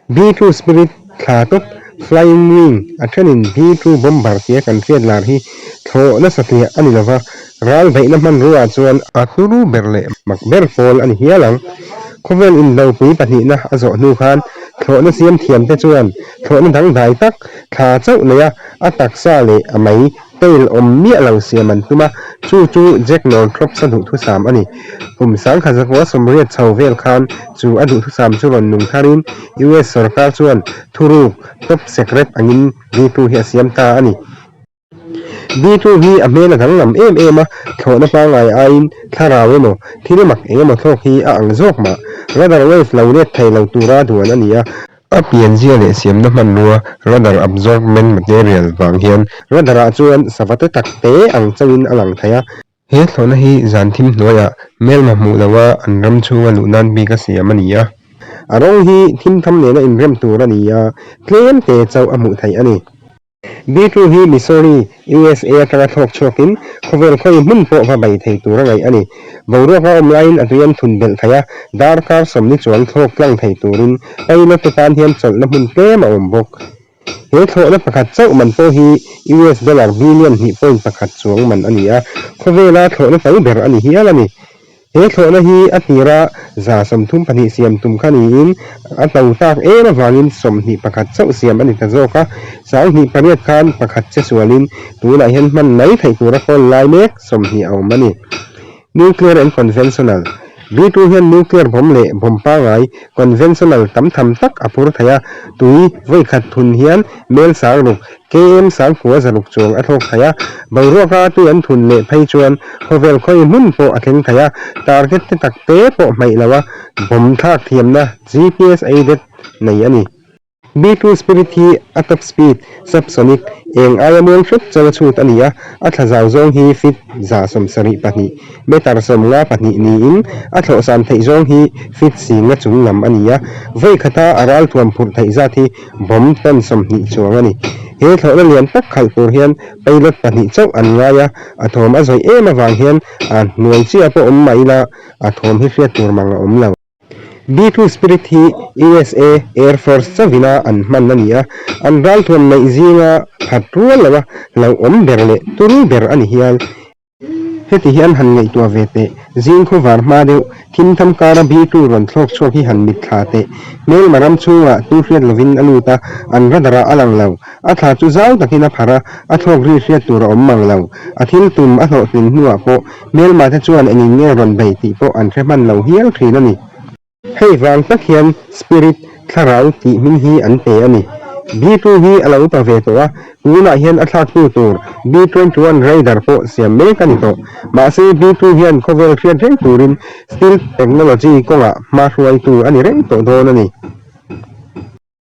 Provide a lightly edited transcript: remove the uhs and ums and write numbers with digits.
B-2 Spirit thla tawp, Flying Wing, a thenin B-2 Bomber tia kan hriat lar hi thlawh nasa tliah a ni lova, ral beihna hmanrua chuan a turu ber leh mak ber pawl a ni hial ang. Khawvel indopui pahnihna a zawh hnu khan thlawhna siam thiamte chuan thlawhna dangdai tak thla chauh neia a taksa leh a mei Tail awm miah lo siam an tum a, chu chu Jack Northrup-a duhthusam a ni. Kum sangkhat 1980 chho vel khan chu a duhthusam chu rawn nung tharin US sorkar chuan thuruk, top secret, angin B-2 hi a siam ta a ni. B-2 hi a hmel a danglam em em a, thlawhna pangngai aiin thlarau emaw, thil mak eng emaw thlawk hi a ang zawk mah. Radar wave lo let thei lo tura duan a ni a. A pianzia leh siamna hmanrua radar absorbment material vang hian radar ah chuan sava te tak te ang chauhin a lang thei a. He thlawhna hi zan thim hnuaiah hmelma hmuh loha an ram chhunga luh nan bik a siam a ni a. A rawng hi thim tham nena inrem tur a ni a, tlem te chauh a hmuh theih a ni. B-2 hi Missouri, USA atanga thlawk chhuakin khawvel khawi hmun pawh va bei thei tura ngaih a ni. Boruak a awm laiin a tui an thun belh thei a, darkar sawmni chuang thlawk tlang thei turin pilot te tan hian chawlhna hmun tlem a awm bawk. He thlawhna pakhat chauh man pawh hi US dollar billion hnih point pakhat chuang man a ni a, khawvela thlawhna to ber a ni hial a ni. He thlawhna hi a tira 32 siam tum kha niin a to tak em avangin 21 chauh siam a ni ta zawk a, 28 khan pakhat che sualin tunah hian hman mai theih tura kawl lai mek 20 a awm a ni. Nuclear and Conventional B2 hian nuclear bomb leh bomb pangngai, conventional, tam tham tak a phur thei a, tui vawi khat thun hian mel sang ruk, KM sangkua zaruk chuang a thlawk thei a, boruaka tui an thun leh phei chuan khawvel khawi hmun pawh a thleng thei a, target te tak te pawh hmaih lo a, bomb thlak thiamna GPS aided nei a ni. B-2 Spirit hi a top speed, subsonic, eng aia muang hret chauh a chhut a ni a, a thla zau zawng hi feet 72, meter 52 niin a thlawhsan theih zawng hi feet singa chung lam a ni a, vawi khata a ralthuam phurh theih zat hi bomb ton 20 chuang a ni. He thlawhna lian tak khalh tur hian pilot pahnih chauh an ngai a, a thawm a zawih em avang hian a hnuai chiah pawh awm mah ila a thawm hi hriat tur mang a awm lo. B-2 Spirit hi USA Air Force chauhina an hman a ni a, an ralthuam neih zinga phat rual loa hlauhawm ber leh turu ber a ni hial. Heti hian han ngaihtuah ve teh, zing khawvar hma deuh, thim tham kara B-2 rawn thlawk chhuak hi han mit thla teh. Hmelma ram chhungah tu hriat lovin a lut a, an radar ah a lang lo. A thla chu zau takin a pharh a, a thlawk ri hriat tur a awm mang lo. A thil tum a hlawhtlin hnuah pawh hmelma te chuan engin nge rawn bei tih pawh an hre hman lo hial thin a ni. Hei vang tak hian Spirit, Thlarau, tih hming hi an pe a ni. B-2 hi a lo pa ve tawh a, tunah hian a thlaktu tur B-21 Raider pawh siam mek a ni tawh. Mahse B-2 hian khawvel hriat reng turin Stealth Technology kawngah hma hruaitu a ni reng tawh dawn a ni.